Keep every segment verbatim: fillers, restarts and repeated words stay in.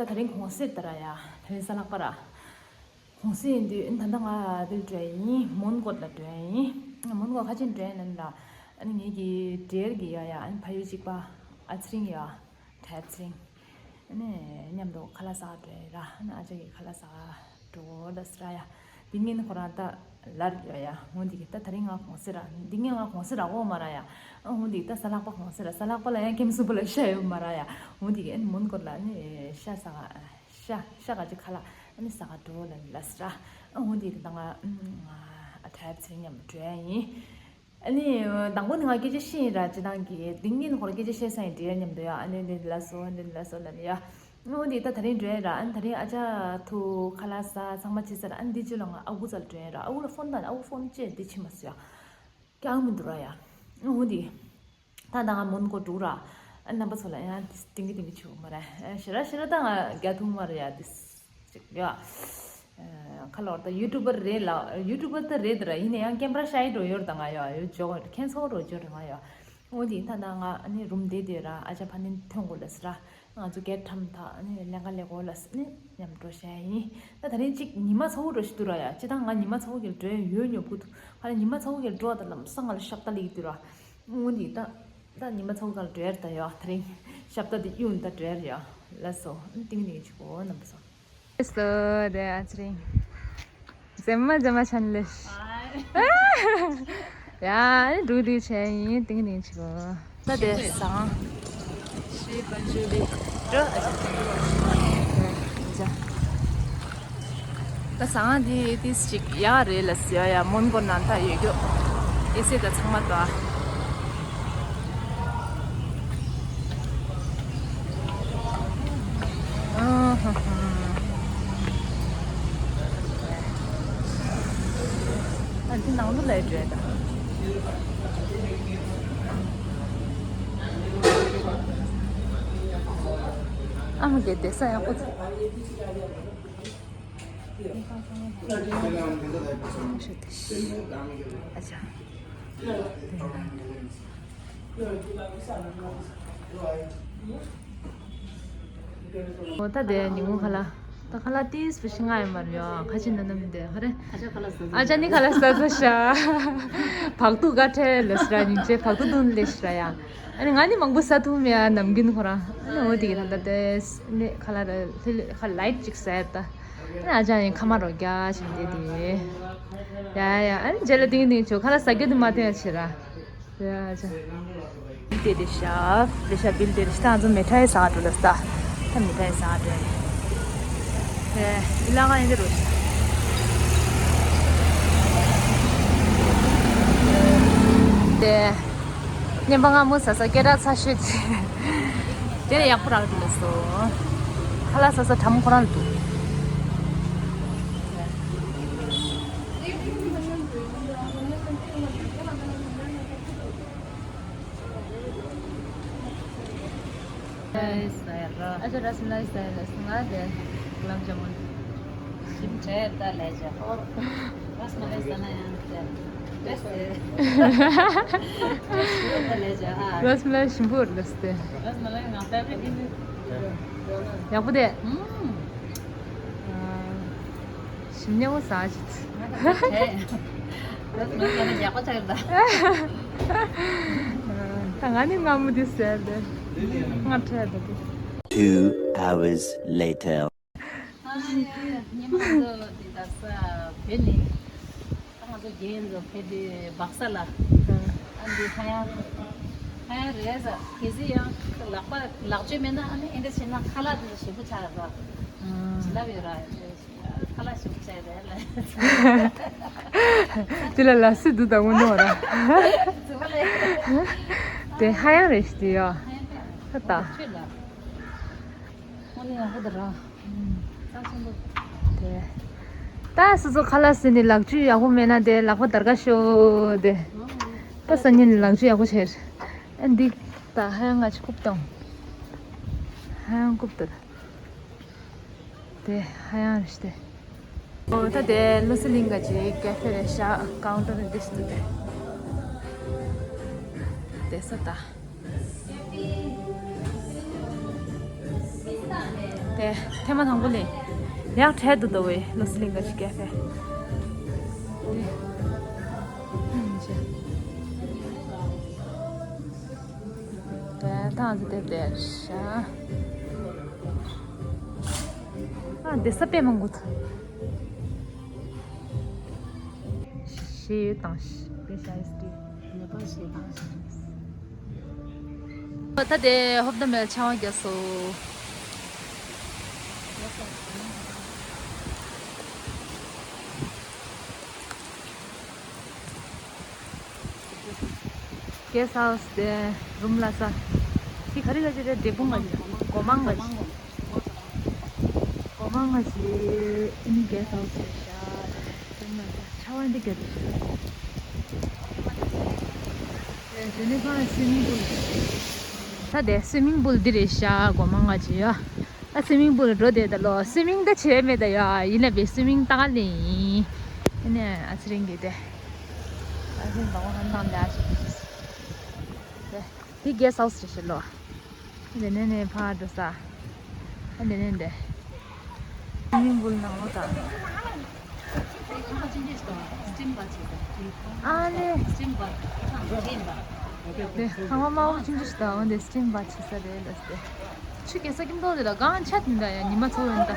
དེ་རིང་གུང་སེང་རེད་ད་ར་ཡ། དེ་རིང་གཟའ་ལྷག་པ་ར། གུང་སེང་ཡིན་དུས་ཨ་ནི་ད་ལྟ་ང་འདིར་འགྲོ་ཡ་ཡིན། མོན་གྷོ་ལ་འགྲོ་ཡ་ཡིན། མོན་གྷོ་ག་རེ་བྱེད་འགྲོ་ཡ་ཡིན་ལབ་ན། ཨ་ནི་ངེད་ཀྱི་འབྲེལ་གྱི་ཡ་ཡ། ཨ་ནི་ཕ་ཡུལ་གཅིག་པ་ཨ་ཚེ་རིང་ཡ། བྲག་ཚེ་རིང་། ཨ་ནི་མཉམ་དུ་ཁ་ལག་ཟ་ག་འགྲོ་ཡ་ཡིན་ར། ཨ་ནི་ཨ་ཅག་གི་ཁ་ལག་ཟ་ག་འགྲོ་ལ་ཟེར་ར་ཡ། འདི་ངན་ཁོ་རང་ད་ལར་ཡོད་ཡ། འོ་འདི་གི་ད་དེ་རིང་ང་གུང་སེང་ར། འདི་ངན་ང་གུང་སེང་རག་གོ་མ་ར་ཡ། ཨ་འོ་འདི་གི་ད་གཟའ་ལྷག་པ་གུང་སེང་ར། གཟའ་ལྷག་པ་ལ་ཡང་ཀེམ་སུ་པ་ལ་ཤ་ཡོད་མ་ར་ཡ། འོ་འདི་གི་ཨ་ནི་མོན་གྷོ་ལ་ནི་ཤ་ཟ་ག་ཤ་ཤ་ག་ཅིག་ཁ་ལག་ཨ་ནི་ཟ་ག་འགྲོ་ལ་ལ་ཟེར་ར། ཨ་འོ་འདི་གི་ད་ང་ང་ཨ་བྲག་ཚེ་རིང་མཉམ་འགྲོ་ཡ་ཡིན། ཨ་ནི་དང་པོ་ནི་ང་སྐད་ཆ་བཤད་ཡིན་ར། སྤྱིར་བཏང་གི་འདི་ངན་ཁོ་རང་སྐད་ཆ་བཤད་ས་ཡིན་འདྲ་མཉམ་དུ་ཡ། ཨ་ནི་འདི་ལ་སོ་འདི་ལ་སོ་ལབ་ནི་ཡ། འོ་འདི་ད་དེ་རིང་འགྲོ་ཡ་ར། ཨ་ནི་དེ་རིང་ཨ་ཅག་ཐུག་ཁ་ལག་ཟ་ཚང་མ་བྱས་ཚར། ཨ་ནི་འདི་རྗེས་ལ་ང་ཨ་ཁུ་རྩ་ལ་འགྲོ་ཡ་ར། ཨ་ཁུ་ལ་ཕོན་བཏང་ནས་ཨ་ཁུ་ཕོན་བཅད་འདི་ཕྱིན་མ་སོང་ཡ། ཀྱང་མི་འདུག་ར་ཡ། འོ་འདི། ད་ད་ང་མོན་གྷོ་འགྲོ་ར། ཨ་རྣམ་པ་ཚོ་ལ་ཡང་ཏིང་གི་ཏིང་གི་བྱེད་དགོས་མ་རེད། ཞེ་ར་ཞེ་ར་ད་ང་རྒྱ་ཐུག་མ་རེད་ཡ། ཏིས་ཅིག་ཡ། ཁ་ལོར་ད་ཡུ་ཊུབ་པར་རེད་ལ། ཡུ་ཊུབ་པར་ད་རེད་ད་ར། ཡིན་ན་ཡང་ཀེམ་ར་ཤའི་འགྲོ་ཡོད་ད་ང་ཡ། ཡོད་ཇོ་ཁན་སོ་རོ་ཇོ་ར་ང་ཡ། འོ་དེ་ད་ད་ང་ཨ་ནི་རུམ་བསྡད་དེ་ར། ཨ་ཅག་ཕ་ནི་ཐོན་དགོས་ལ་ཟེར་ར། ང་ཚོ་གེ་ཊི་ཁྲམ་ཐག་ཨ་ནི་ལེན་ག་ལེ་གོ་ལ་ཟེར་ནི་མཉམ་འགྲོ་ཤ་ཡིན། ད་ད་རིང་ཅིག་ཉི་མ་ཚ་བོ་འགྲོ་ཞིག་འདུག་ར་ཡ། ཅི་ད་ང་ཉི་མ་ཚ་བོ་གི་འགྲོ་ཡོད་ཉོབ་གི་འདུག་ཁ་ལ་ཉི་མ་ཚ་བོ་གི་འགྲོ་ད་ལམ་སང་ང་ལ་ཤབ་ད་ལེགས་འདུག་ར། འོ་འདི་ད། ད་ཉི་མ་ཚ་བོ་ག་ལ་འགྲོ་ཡ་ད་ཡོ། དེ་རིང་ཞབས་ད་འདི་གཡུག་ད་འགྲོ་ཡ་ཡོ། ལགས་སོ། ཏིང་ངེ་ཅིག་གོ་རྣམ་པ་ཚོ། ལགས་སོ། དེ་ཨ་ཚེ་རིང་། མཛེས་མ་མཛེས་མ་ཆན་ལེ། ཡ་འགྲོ་འདི་བྱས་ཡིན། ཏིང་ངེ་ཅིག་གོ། ད་དེ་སང་། འགྲོ་ཨ་ཅག་ད་ཟ་ཁང་འདི་ཏིས་ཅིག་ཡག་རེད་ལ་ཟེར་ཡ། མོན་གྷོ་ནང་ད་ཡོད་རྒྱུ་ཨེ་སི་ད་ཚང་མ་ད། ཨ་འདི་ནང་ལོགས་ལ་འགྲོ་ད། ཨ་མ་གི་བསྡད་ས་ཡག་པོ། འོ་ད་དེ་ཉིན་མོ་ཁ་ལག་ད་ཁ་ལག་ཏིས་པ་ཤི་ང་ཡོད་མ་རེད་ཡོ། ཁ་ཆེ་ན་ནམ་དེ་ཧ་རེ། ཨ་ཅག་ནི་ཁ་ལག་ཟ་ཟ་ཤ། བག་ཐུག་ག་ཁྲལ་ལེ་སི་ར། ཉིན་ཆེ་བག་ཐུག་དུང་ལེ་སི་ར་ཡ། ཨ་ནི་ང་ནི་མང་པོ་ཟ་ཐུབ་མེད་ཡ། ནམ་རྒྱུན་ཁོ་རང་ཨ་ནི་འོ་དེ་གི་ད་ད་དེ་ནི་ཁ་ལག་ལ་ལྷི་ལྷི་ཁ་ལའིཊ་ཅིག་ཟ་ཡ་ད། ཨ་ཅག་ཡིན་ཁ་མ་རོ་རྒྱ་ཞིག་དེ་དེ། ཡ་ཡ། ཨ་ནི་རྗེས་ལ་ཏིང་ཏིང་ཆོ་ཁ་ལག་ཟ་རྒྱུ་དེ་མ་ཐོན་ཡ་ཆེ་ར། ཡ་ཅག་དེ་དེ་ཤ་དེ་ཤ་བིལ་དེ་ཤ་ད་ང་ཚོ་མི་ཐའི་ཟ་འགྲོ་ལ་ས། ད་མི་ཐའི་ཟ་འགྲོ། དེ་ལ་ང་ཡིན་དེ་རུ་ཤ་དེ། ཉན་པ་ང་མོ་ཟ་ས་སྐད་གྲགས་ཚ་ཤོས་ཅིག་དེ་ཡག་པོ་རག་འདུག་ལགས་སོ། ཁ་ལག་ཟ་ས་གྲམ་ཁོ་རང་འདུག་ཨ་ཅག་ར་སི་མ་ལའི་ཟ་ཡ་ལ་སོང་ང་དེ་གུ་ལམ་ཇ་མུན། ཞིམ་དྲགས་ད་ལས་བྱ། ར་སི་མ་ལའི་ཟ་ན་ཡང་དེ་ཏེས་ཏེ། ཏེས་ཏེ་ད་ལས་བྱ་ཨ། ར་སི་མ་ལའི་ཞིམ་པོ་རེད་ལགས་སོ་དེ། ར་སི་མ་ལའི་ང་ཕེ་ཝ་རི་ཊི་ཡིན། ཡག་པོ་དེ། ཨུམ། ཞིམ་ཉེ་བོ་ཟ་ཅིག་ད་ང་ནི་སྔ་མོ་དེ་ཟེར་ཏེ། ང་ཁྲལ་ད་དེ། Two hours later. ཉི་མ་ང་ཚོ་དེ་ད་ས་བོད་ནས་ད་ང་ཚོ་རྒན་ཚོ་ཕེབས་དུས་སྦག་ས་ལ་ཨ་འདི་ཧ་ཡང་ཧ་ཡང་རེད་ཟེར། གལ་སྲིད་ཡང་ལག་པ་ལག་བཅོས་མེད་ན་ཨ་ནི་ཨེ་འདྲ་བྱས་ན་ཁ་ལག་དེ་ཞིམ་པོ་ཆགས་ཟེར། བྱིན་རླབས་ཡོད་ར། ཁ་ལག་ཞིམ་པོ་བྱས་རེད་ལ། དེ་ལ་ལ་སི་འདུག་ད་དངོས་གནས་ར། དེ་ཧ་ཡང་རེད་ཤི་དེ་ཡ། ཧ་ད། ཁྱོད་ལ། དངོས་གནས་ཡག་པོ་འདུག་ར། ཚང་ཆེན་པོ། དེ། ད་སོ་སོ་ཁ་ལག་ཟ་ནི་ལག་འཇུ་ཡག་པོ་མེད་ན་དེ་ལག་པ་དར་ག་ཤོག་དེ། ད་སང་ཉིན་ལག་འཇུ་ཡག་པོ་བྱེད། ཨ་འདི་ད་ཧ་ཡང་ང་ཅི་རྐུབ་བཏང་། ཧ་ཡང་རྐུབ་བཏང་། དེ་ཧ་ཡང་རེད་དེ། ཨོ་ད་དེ་བློ་གསལ་གླིང་ག་ཅིག་ཀ་ཧྥེ་རེད་ཤག་ཀའུན་ཊར་རེད་དེ་ཤི་འདུག་དེ། དེ་ས་ད། དེ་ཐེངས་མ་དང་པོ་ལས་ཡག་འཕྲད་འདུག་ད་བའི་ལོ་སི་ལིང་ག་ཞིག་ཀེ་ཧྥེ། དེ་ཐང་དུ་དེ་དེར་ཤ། ཨ་དེ་ས་པེ་མང་གུ་ཐ། ཤེས་ཡོད་དང་ཤེས་པེ་ཤ་ཨིས་ཏི། ལེ་པ་ཤེས་དང་ཤེས། ད་དེ་ཧོབ་ད་མེལ་ཆང་བ་རྒྱག་སོ། གེ་སི་ཧའུ་སི་དེ་རུམ་ལ་ས། དེ་ག་རེ་ག་ཅི་རེད། འབྲས་སྤུངས་ག་ཅི། སྒོ་མང་ག་ཅི། སྒོ་མང་ག་ཅི། ཨ་ནི་གེ་སི་ཧའུ་སི་རེད་ཤག་རུམ་ལ་ས་ཆར་པ་འདི་ག་རེ་ཤག་དེ་ནས་ཕར་སུའི་མིང་པུལ། ད་དེ་སུའི་མིང་པུལ་འདི་རེད་ཤག་སྒོ་མང་ག་ཅི་ཡ། ཨ་སུའི་མིང་པུལ་འགྲོ་དེ་ད་ལོ་སུའི་མིང་ད་བྱས་མེད་ད་ཡ། ཡིན་ན་བའི་སུའི་མིང་ཏག་ལེ་ཡིན། ཨ་ནི་ཨ་ཚེ་རིང་གིས་དེ། ཨ་ཚེ་རིང་དང་པོ་ཧང་ཐང་དེ་ཨ་ཞིག་དེ་དེ་གེ་སི་ཧའུ་སི་རེད་ཤག་ལོ། དེ་ནས་ནས་ཕར་འགྲོ་ས། ཨ་དེ་ནས་འདི། སུའི་མིང་པུལ་ནང་ལོགས་ད། ཨ་ལེ། དེ་ཁང་པ་དམར་པོ་ཆུང་ཆུང་ཞིག་དང་འོན་ཏེ་སི་ཊིམ་བ་བྱེད་ས་རེད་ལ་སྟེ། ཆུ་རྐྱལ་ས་ཁྱིམ་ཐོག་དེ་ལ་གང་ཆ་དེ་འདྲ་ཡང་ཉི་མ་ཚོ་འོན་ཏ།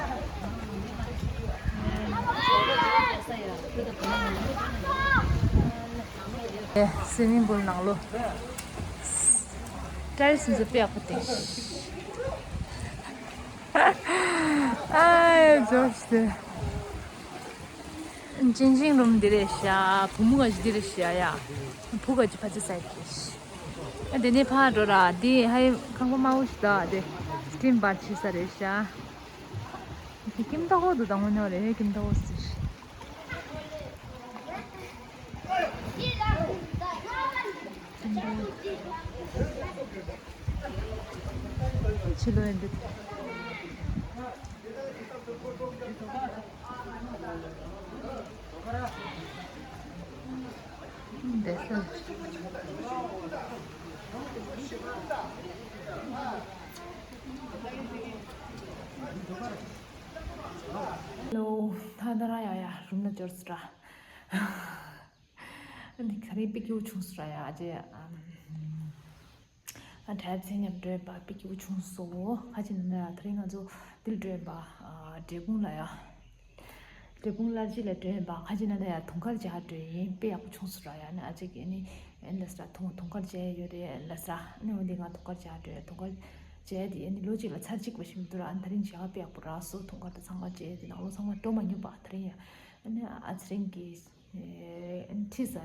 དེ་སུའི་མིང་པུལ་ནང་ལོ། ཊའི་ལི་སི་འཛུགས་པའི་ཡག་པོ་དེ། ཨ་ཡ་ཇོ་ཤི་དེ། ཅིན་ཅིན་རུམ་འདི་རེད་ཤག་བུ་མོ་ག་ཅི་འདི་རེད་ཤག་ཡ། བུ་ག་ཅི་ཕ་ཅི་སའི་རེད་ཤག་དེ་ནས་ཕར་འགྲོ་ར། འདི་ཧའི་ཁང་པ་དམར་པོ་ཞིག་ད། དེ་སི་ཊིམ་བ་བྱེད་ས་རེད་ཤག་དེ་ཀིམ་ཏའོ་འདུག་ད་དངོས་གནས་རེད། ཀིམ་ཏའོ་ཟེར། ཕྱི་ལོགས་ཡིན་འདུག་འདི་སུ། ཧེ་ལོ། ད་ད་ར་ཡ་ཡ་རུམ་ལ་འབྱོར་སོང་ར། འདི་ག་རེ་དཔེ་སྐྱིད་པོ་བྱུང་སོང་ར་ཡ། ཨ་ཅེ། ཨམ། ཨ་ཌའི་བར་ཚེ་མཉམ་འགྲོ་ཡིན་པ་དཔེ་སྐྱིད་པོ་བྱུང་སོང་། ཁ་ཅིག་ན་ན་ཡ་དེ་རིང་ང་ཚོ་འདིར་འགྲོ་ཡིན་པ། ཨ། འབྲས་སྤུངས་ལ་ཡ། འབྲས་སྤུངས་གླ་སྤྱི་ལ་འགྲོ་ཡིན་པ། ཁ་ཅིག་ན་ན་ཡ་དུང་དཀར་མཇལ་འགྲོ་ཡིན། དཔེ་ཡག་པོ་བྱུང་སོང་ར་ཡ། ཨ་ནི་ཨ་ཅེ་གིས་ཨ་ནི་ཨེ་ལ་ས་ར་དུང་དུང་དཀར་མཇལ་ཡོད་རེད་ལ་ས་ར། ཨ་ནི་འོན་ཏེ་ང་དུང་དཀར་མཇལ་འགྲོ་ཡ། དུང་དཀར་མཇལ་དེ་ཨ་ནི་ལོ་གཅིག་ལ་ཚར་གཅིག་པ་ཞིག་མི་འདུག་ར། ཨ་ནི་དེ་རིང་མཇལ་ཁ་དཔེ་ཡག་པོ་རག་སོང་། དུང་དཀར་དང་ཚང་མ་མཇལ་དེ་ནང་ལོགས་ཚང་མ་འགྲོ་མ་མྱོང་པ། དེ་རིང་ཡ་ཨ་ནི་ཨ་ཚེ་རིང་གིས། ཨེ། ཁྲིད་ས་ཡ།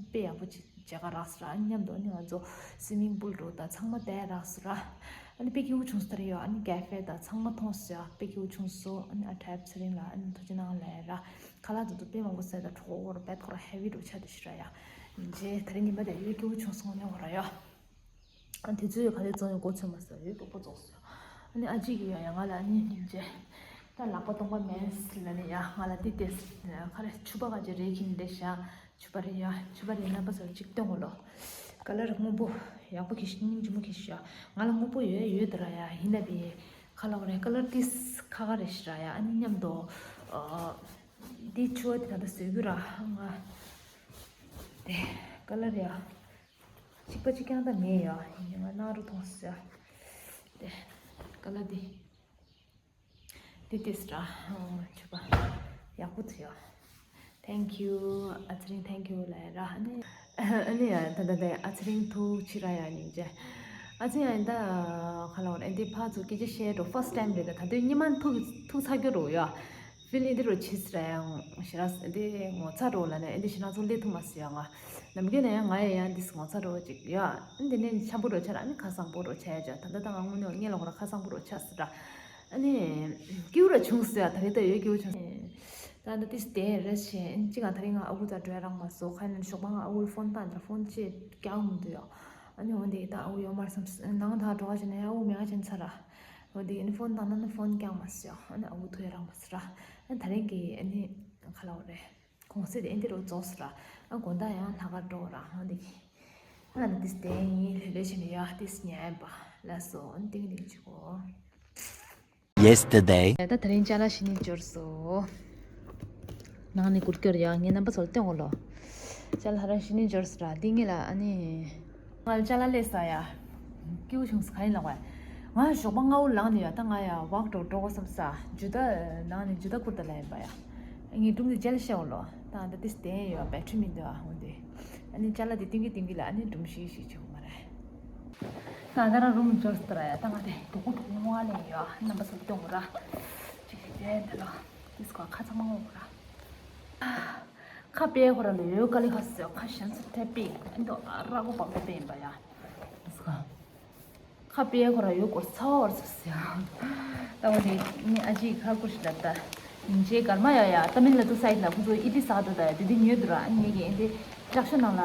དཔེ་ཡག་པོ་ཅིག་མཇལ་ཁ་རག་སོང་ར། མཉམ་དུ་ཨ་ནི་ང་ཚོ་སུའི་མིང་པུལ་འགྲོ་དང་ཚང་མ་བསྡད་རག་སོང་ར། ཨ་ནི་དཔེ་སྐྱིད་པོ་བྱུང་སོང་ད་རེད་ཡ། ཨ་ནི་ཀེ་ཧྥེ་དང་ཚང་མ་མཐོང་སོང་ཡ། དཔེ་སྐྱིད་པོ་བྱུང་སོང་། ཨ་ནི་ཨ་ཊའི་བར་ཚེ་རིང་ལ་ཨ་ནི་ཐུགས་རྗེ་གནང་ལབ་ར། ཁ་ལག་དེ་ཚོ་དཔེ་མང་པོ་ཟས་དང་གྲོགས་པོ་ར་བེད་ཁོ་ར་ཧེ་བི་འགྲོ་ཆ་དེ་ཞིག་ར་ཡ། ཇེ་ད་རེས་ཉིན་པ་དེ་ཡོད་སྐྱིད་པོ་བྱུང་སོང་ངོ་ནས་འོ་ར་ཡ། ཨ་དེ་ཚོས་ག་ལེར་བཙོང་ཡོད་གོ་ཚོད་མ་ཟ་ཡོད་གྲོགས་པོ་བཙོང་སོང་། ཨ་ནི་ཨ་ཅེ་གིས་ཡང་ཡང་ང་ལ་ཨ་ནི་སྙིང་རྗེ། ད་ལག་པ་སྟོང་པ་མེད་ལ་ནི་ཡ་ང་ལ་འདི་ཏེས་ཁ་རེ་ཕྱུ་པ་ག་ཅི་རེད་ཁྱི་འདྲ་ཤ། ཕྱུ་པ་རེད་ཡ། ཕྱུ་པ་རེད། རྣམ་པ་ཚོར་གཅིག་སྟོན་གོ་ལོ། ཀ་ལར་སྔོན་པོ་ཡག་པོ་ཁྱི་ཤ། སྙིང་རྗེ་མོ་ཁྱི་ཤ། ང་ལ་སྔོན་པོ་ཡོད་ཡོད་ད་ར་ཡ། ཡིན་ན་བི་ཁ་ལག་རེད། ཀ་ལར་ཏིས་ཁ་ཁ་རེད་ཤ་ར་ཡ། ཨ་ནི་མཉམ་དུ་འདི་ཕྱུ་པ་དེ་ད་ལྟ་བཟོས་གི་ར་ང་། དེ་ཀ་ལར་ཡ། གཅིག་པ་གཅིག་རྐྱང་ད་མེད་ཡ། ཡིན་ནའི་ང་གནང་རོགས་གཏོང་ཟེར། དེ་ཀ་ལར་དེ། དེ་དེ་ཟེར་ར། ཕྱུ་པ། ཡག་པོ་ཚོ་ཡ། Thank you ཨ་ཚེ་རིང་། Thank you ལབ་ར། ཨ་ནི་ཨ་ནི་ཡ་ད་ད་ད་ཨ་ཚེ་རིང་ཐུགས་ཆེ་ར་ཡ། སྙིང་རྗེ། ཨ་ཚེ་ཡ་ད་ཁ་ལོ་རེ་འདི་ཕ་ཚོ་སྐད་ཆ་བཤད་འགྲོ་first time རེད། ད་ད་དུས་སྙི་མ་ཐུག་ཐུག་ཚ་རྒྱུ་རོ་ཡ། ཕི་ལིང་འདི་རུ་ཆི་ཟེར་ཡང་ཞེ་ར་འདི་ངོ་ཚ་རོ་ལ་ནས་འདི་ཞེ་ར་ཚོ་ལས་ཐུབ་མ་སི་ཡ། ང་ནམ་རྒྱུན་ནས་ཡང་ང་ཡ་ཡང་འདི་ངོ་ཚ་རོ་ཅིག་ཡ། འདི་ནས་འཆམ་པོ་རོ་ཆ་ར། ཨ་ནི་ཁ་སང་པོ་རོ་ཆ་ཡ་ཅག་ད་ལྟ་ད་ང་དངོས་གནས་ངེད་ལ་ཁོ་ར་ཁ་སང་པོ་རོ་ཆ་སི་ར། ཨ་ནི་སྐྱིའུ་ར་བྱུང་སི་ཡ། ད་རེ་ད་ཡོད་སྐྱིའུ་བྱུང་སི། ད་ད་ཏིས་དེ་རེ་ཞེ་ཅི་ག་ད་རེ་ང་ཨ་ཁུ་ད་འགྲོ་ཡ་རག་མ་སོ། ཁ་ནས་ཞོགས་པ་ང་ཨ་ཁུ་ལ་ཕོན་བཏང་འདྲ་ཕོན་ཅེ་རྒྱག་མི་འདུག་ཡ། ཨ་ནི་འོན་ཏེ་ད་ཨ་ཁུ་ཡོད་མ་རེད་བསམ་སི། ནང་ད་འགྲོ་བ་ཅན་ན་ཡ་ཨ་ཁུ་མེད་ཅན་ཚ་ར། འོན་ཏེ་ཨ་ནི་ཕོན་བཏང་ན་ནི་ཕོན་རྒྱག་མ་སི་ཡ། ཨ་ནི་ཨ་ཁུ་ཐུག་ཡ་རག་མ་སི་ར། ཨ་ནི་ད་རེ་གི་ཨ་ནི་ཁ་ལ་བ་རེད། གོང་ཚད་དེ་ཨེ་འདི་རུ་རྫོགས་སོང་ར། ཨ་དགོང་དག་ཡང་ལྷག་དཀར་འགྲོ་ར། ཨ་འདི་གི་ཨ་འདི་དེ་ཡིན། ལྷོད་ལྷོད་བྱས་ནས་ཡ་དེ་ཉལ་བ་ལ་སོ། ཨ་འདི་གི་འདི་གི་བྱེད་གོ། Yesterday. ད་དེ་རིང་ཅ་ལག་ཞིག་ནི་འབྱོར་སོང་། ནང་ནས་སྒུར་སྐྱོར་ཡ་ངའི་རྣམ་པ་ཚོར་སྟོན་གོ་ལོ། ཅ་ལག་རང་ཞིག་ནི་འབྱོར་སོང་ར། འདི་ངེད་ལ་ཨ་ནི། ང་ལ་ཅ་ལག་སླེབས་ས་ཡ། སྐྱིད་པོ་བྱུང་སོང་། ག་ཡིན་ལབ་པ། ང་ཞོགས་པ་སྔ་པོ་ལངས་ནས་ཡ། ད་ང་ཡ་ཝག་འགྲོ་འགྲོ་དགོས་བསམ་ས། ཇུ་ད་ནང་ནས་ཇུ་ད་བསྐུར་ད་ལ་ཡིན་པ་ཡ། ངའི་སྒྲུང་འདི་མཇལ་ཤེས་འོ་ལོ། ད་ད་ཏིས་བསྟན་ཡོད། བེ་ཏྲི་མི་འདུག་ཨ། འོ་འདི། ཨ་ནི་ཅ་ལག་དེ་བཏིང་གི་བཏིང་གི་ལ་ཨ་ནི་སྒྲུང་ཞིག་ཞིག་བྱུང་མ་རེད། ད་ད་རང་རུམ་འབྱོར་སོང་ར་ཡ། ད་ང་དེ་དུ་གུ་དུ་གུ་མ་ལེན་ཡོད། རྣམ་པ་ཚོ་སྟོན་གོ་ར། ཅིག་ཞིག་དེ་འདི་ལ་ཏིས་གོ་ཁ་ཚང་མ་ངོ་གོ་ར། ཁ་པེ་ཁོ་ར་ལ་ཡོད་ཀ་ལི་ཧ་སོ། ཁ་ཞན་སུ་ཐེ་པི་ཨན་དོ་ར་གོ་བག་པེ་པེ་ཡིན་པ་ཡ། ཁ་པེ་ཁོ་ར་ཡོད་སྐོར་ཚ་བར་སུ་སི་ཡ། ད་འོ་དེ་ནི་ཨ་ཅིག་ཁ་ཀུ་ཤི་ལ་ད་ཉིན་ཆེ་གར་མ་ཡ་ཡ། ཏ་མིལ་ནཱ་ཏུ་སའིད་ལ་ཁོ་ཚོ་ཨི་ཏི་ཟ་ད་ད་ཡ་དེ་དེ་ཉོས་དུ་ར། ཨ་ངེད་ཀྱི་ཨེ་དེ་ཀྲག་ཤོ་ནང་ལ་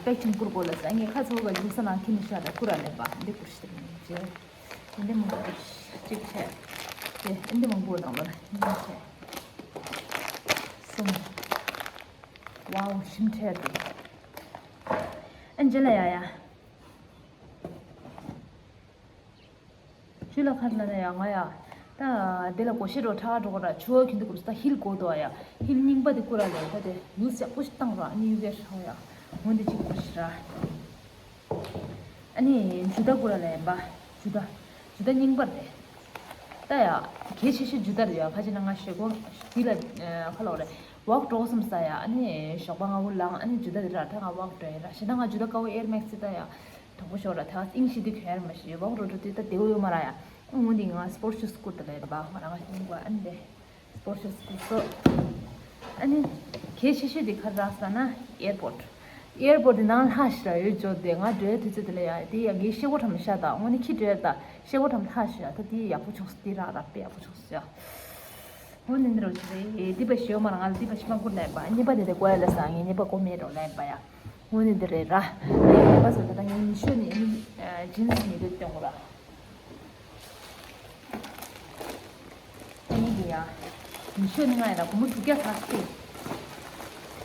པེག་ཆིང་བསྐུར་གོ་ལ་ས། ངེད་ཁ་ཚོ་ག་ལུག་ས་ནང་ཁྱི་ནི་ཤ་ད་ཀུ་ར་ལེན་པ་འདི་ཀུ་ཤི་དེ་ཉིན་ཆེ། འདི་མང་པོ་གཅིག་བྱས། དེ་འདི་མང་པོ་ནང་ལོ་ལ་གཉིས་བྱས། གསུམ། ཝའོ་ཞིམ་ཁྲལ་འདུག་ཨན་ཇེ་ལ་ཡ་ཡ། ཞུ་ལ་ཁར་ལ་ན་ཡ་ང་ཡ། ད་དེ་ལ་གོ་ཤེས་རོ་ཁྲ་འགྲོ་གོ་ར་ཆུ་བོ་ཁྱོད་འདི་གོ་རུ་ད་ཧིལ་གོ་དོ་ཡ། ཧིལ་རྙིང་པ་འདི་ཀུ་ར་ལེ་ད་དེ་ཡུ་སི་ཡག་པོ་ཞིག་བཏང་ར་ཨ་ནི་ཡུ་གེ་ཧྲ་ཡ། འོ་འདི་གཅིག་གོ་ཤེས་ར། ཨ་ནི་ཇུ་ད་ཀུ་ར་ལ་ཡིན་པ། ཇུ་ད། ཇུ་ད་རྙིང་པ་རེད། ད་ཡ། གལ་ཆེ་ཤོས་ཇུ་ད་རེད་ཡ། ཁ་ཅིག་ན་ང་ཞེ་གོ་དེ་ལ་ཁ་ལོག་རེད། ཝག་འགྲོ་བསམ་ས་ཡ། ཨ་ནི་ཞོགས་པ་སྔ་པོ་ལངས། ཨ་ནི་ཇུ་ད་དེ་ར་ད་ང་ཝག་འགྲོ་ཡིན་ར། ཞེ་ད་ང་ཇུ་ད་ཀ་བོ་ཨེར་མེག་སི་ད་ཡ། དོག་པོ་ཤོར་ར་ད་ཨིང་ཤི་དེ་ག་ཡར་མ་ཤི་ཝག་འགྲོ་འགྲོ་དུས་ད་དེ་བོ་ཡོད་མ་ར་ཡ། འོ་འདི་ང་སྤོར་ཤུ་སྐུར་ད་ལ་ཡིན་པ་ང་རང་ང་ཤི་ནི་གོ་ཨ་ནི་དེ། སྤོར་ཤུ་སྐུར་སོ། ཨ་ནི། གལ་ཆེ་ཤོས་དེ་ག་རེ་རག་ས་ན་ཨེར་པོར་ཊི། ཨེར་པོར་ཊི་དེ་ནང་ལྷག་ཤི་ར་ཡོད་འཇོག་དེ་ང་འགྲོའི་དུས་ཚོད་དེ་ལ་ཡ་དེ་ཡ་ངའི་ཤེལ་སྒོ་ཁྲམ་ཤ་དང་དངོས་གནས་ཁྱི་འགྲོའི་ད་ཤེལ་སྒོ་ཁྲམ་ལྷག་ཤི་ར་ད་དེ་ཡག་པོ་བྱུང་སོང་དེ་རག་ར་དཔེ་ཡག་པོ་བྱུང་སོང་ཡ། འོ་ནི་འདི་རོ་ཆི་རེད་དེ་པ་ཤི་ཡོད་མ་ར་ང་ལ་དེ་པ་ཤི་མ་བསྐུར་ལ་ཡིན་པ་གཉིས་པ་དེ་དེ་ཀོ་ཡ་ལ་ས་ངའི་གཉིས་པ་ཀོ་མེད་རོ་ལ་ཡིན་པ་ཡ། འོ་ནི་འདི་རེད་ར། ངའི་གཉིས་པ་སོ་ད་ད་ངའི་མི་ཤོ་ནི་ཨ་ནི་ཇིན་སི་ནི་དེ་སྟོན་གོ་ར། ཨ་ནི་འདི་ཡ། མི་ཤོ་ནི་ང་ཡ་ལ་སྒོར་མོ་དྲུག་བརྒྱ་ཚར་སྟེ།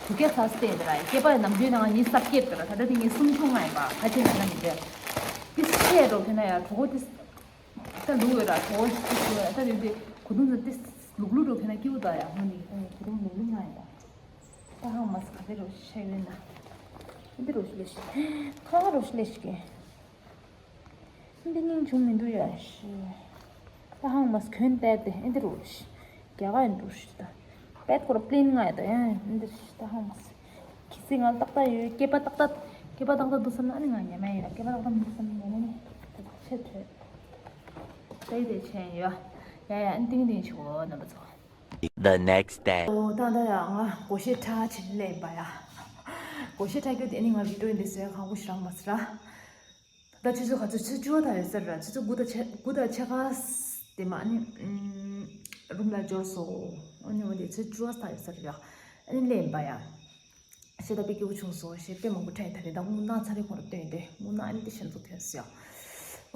དྲུག་བརྒྱ་ཚར་སྟེ་འདི་ར་སྐྱེས་པ་ནམ་རྒྱུན་ནང་ཉིས་སྟབས་སྐྱེས་འདི་ར་ད་ལྟ་འདི་ངས་སུམ་ཆུང་ང་ཡིན་པ་ཁ་ཆེ་ན་ན་མི་འདྲ། ཏི་སེ་རོ་ཁེ་ན་ཡ་གྲོགས་པོ་ཏི་ད་ལུག་ཡོད་ར་གྲོགས་པོ་ཏི་སེ་ད་འདི་འདི་གོ་དུང་ད་ཏི་ལུག་ལུག་རོ་ཁེ་ན་སྐྱིད་པོ་ད་ཡ་ཧོ་ནི་གོ་དུང་ལུག་ལུག་ང་ཡིན་པ། ད་ཧང་མ་སི་ག་ཏེ་རོ་ཤ་ཡོད་ན། འདི་རོ་ཤི་ལེ་ཤི། ཁ་རོ་ཤི་ལེ་ཤི་གེ། འདི་སྙིང་བྱུང་མི་འདུག་ཡ་ཤི། ད་ཧང་མ་སྐྱོན་པད་དེ་ཨེ་འདི་རུ་ཤི། རྒྱ་གར་ཡིན་འདུག་ཤི་ད། པད་ཁོ་ར་པི་ལིན་ང་ཡ་ད་ཡ་ཨེ་འདི་ཤི་ད་ཧང་མ་སི། ཁི་སི་ང་ཏག་ཏག་ཡོད་སྐེད་པ་ཏག་ཏག་སྐེད་པ་ཏག་ཏག་འདུག་བསམ་ན་ཨ་ནི་ང་ཉལ་མ་ཡིན་ལ་སྐེད་པ་ཏག་ཏག་མི་འདུག་བསམ་ན་ཉལ་མ་ནི་ད་ཆེ་ཐོས། ད་ཡི་དེ་ཆེན་ཡོད་ཡ་ཡ་ཨན་ཏིང་ཏིང་ཆུ་བོ་རྣམ་པ་ཚོ། The next day. ཨོ་ད་ད་ཡ་ང་སྒོར་གཞས་འཁྲབ་ཕྱིན་ལེན་པ་ཡ། སྒོར་གཞས་འཁྲབ་རྒྱུ་དེ་ནི་ང་བི་ཌིའོ་ཡིན་དེ་སོས་ཁང་པོ་ཞིག་རང་མ་སི་ར། ད་ཆུ་ཚོད་ག་ཚོད་ཆུ་ཚོད་བཅུ་པ་ད་ཡོད་ས་རེད་ར། ཆུ་ཚོད་དགུ་དང་ཕྱེད་དགུ་དང་ཕྱེད་ཀ་དེ་མ་ནི་རུམ་ལ་འབྱོར་སོང་། ཨ་ནི་འོ་དེ་ཆུ་ཚོད་བཅུ་པ་ད་ཡོད་ས་རེད་ར། ཨ་ནི་ལེན་པ་ཡ། ཞེ་ད་དཔེ་སྐྱིད་པོ་བྱུང་སོང་། ཞེ་དཔེ་མང་པོ་འཁྲབ་ཡོད་ད་རེད། ད་དངུལ་ནག་ཚ་རེ་ཁོ་ར་བཏོན་ཏེ་དངུལ་ནག་ཨ་ནི་དེ་ཞེ་ཚོ་ཐོན་སོང་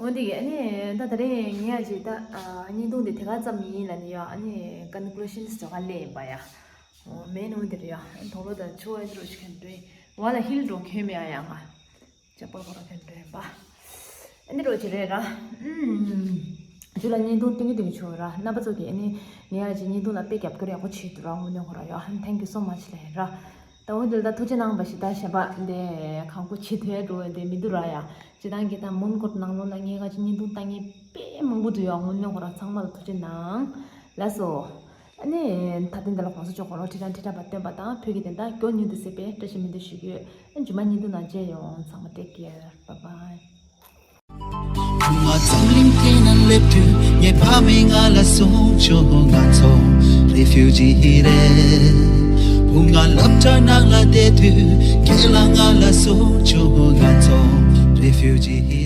ཡ། འོ་དེ་གི་ཨ་ནི་ད་ད་རེས་ངས་ཨ་ཅེ་ད་བརྙན་ཐུང་དེ་དེ་ག་ཙམ་ཡིན་ལ་ནི་ཡ། ཨ་ནི་ཀན་ཀུ་ལུ་ཤན་ཟེར་ག་ལེན་པ་ཡ། འོ་མེད་ནོ་དེ་རེད་ཡ། ཨ་ནི་དོ་ལོ་ད་ཆུ་བ་ཨ་ནི་རོ་ཞིག་གན་འདྲེ་བ་ལ་ཧིལ་འགྲོ་ཁྱོད་མེད་ཡ་ཡ་ང་། ཅག་པ་ཁོ་ར་ཕན་འདྲེན་པ། ཨ་ནི་རོ་ཅི་རེད་ར། ཨུམ། ཇུ་ལ་བརྙན་ཐུང་སྟོན་གི་སྟོན་གི་ཆོག་ར། རྣམ་པ་ཚོ་གི་ཨ་ནི་ངས་ཨ་ཅེ་བརྙན་ཐུང་ལ་དཔེ་རྒྱབ་སྐྱོར་ཡག་པོ་བྱེད་འདུག་ར། དངོས་གནས་ཁོ་ར་ཡོ་ཧན། Thank you so much ལེ་ར། ད་འོ་དེ་ལ་ད་ཐུགས་རྗེ་གནང་བ་ཞིག་ད་ཞེ་པ་འདི་གང་པོ་བྱེད་ཐུབ་འགྲོ་འདི་མི་འདུག་ར་ཡ། སྤྱི་བཏང་གི་ད་མོན་གྷོ་ནང་ལོགས་ལ་ངས་ཨ་ཅེ་བརྙན་ཐུང་ལྟ་མཁན་དཔེ་མང་པོ་འདུག་ཡ། དངོས་གནས་ཁོ་ར་ཚང་མ་ལ་ཐུགས་རྗེ་གནང་། ལགས་སོ། ཨ་ནི་ད་ཐེངས་འདི་ལ་གོང་ས་མཆོག་དགུང་ལོ་ཁྲི་ཕྲག་ཁྲི་ཕྲག་བར་བརྟན་པ་དང་བོད་ཀྱི་བདེན་མཐའ་མགྱོགས་མྱུར་དུ་གསལ་བའི་བཀྲ་ཤིས་སྨོན་འདུན་ཞུ་གི་ཡོད། ཨ་མཇུག་མ་བརྙན་ཐུང་ནང་མཇལ་ཡོང་། ཚང་མ་take care. Bye bye. བུ་ང་འཛམ་གླིང་འདི་ན་སླེབས་དུས་ངའི་ཕ་མས་ང་ལ་གསུངས་བྱུང་། ང་ཚོ་རེ་ཕིའུ་ཇི་རེད། བུ་ང་སློབ་གྲྭ་ནང་ལ་བསྡད་དུས་ཁྱེད་ལ་ང་ལ་གསུངས་བྱུང་། ང་ཚོ་རེ་ཕིའུ་ཇི།